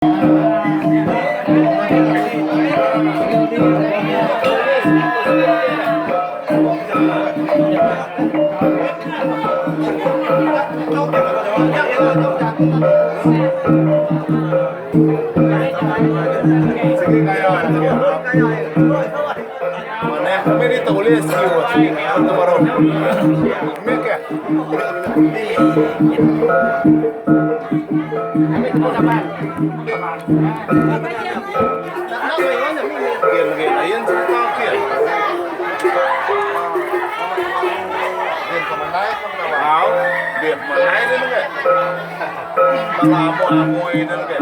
Sige kaya sige. Manah kami ditu ulih SQ tu baru. Mih ke. Kian lagi lain cerita kian. Au, biar mandai dia lagi. Bala amoi-amoi dia lagi.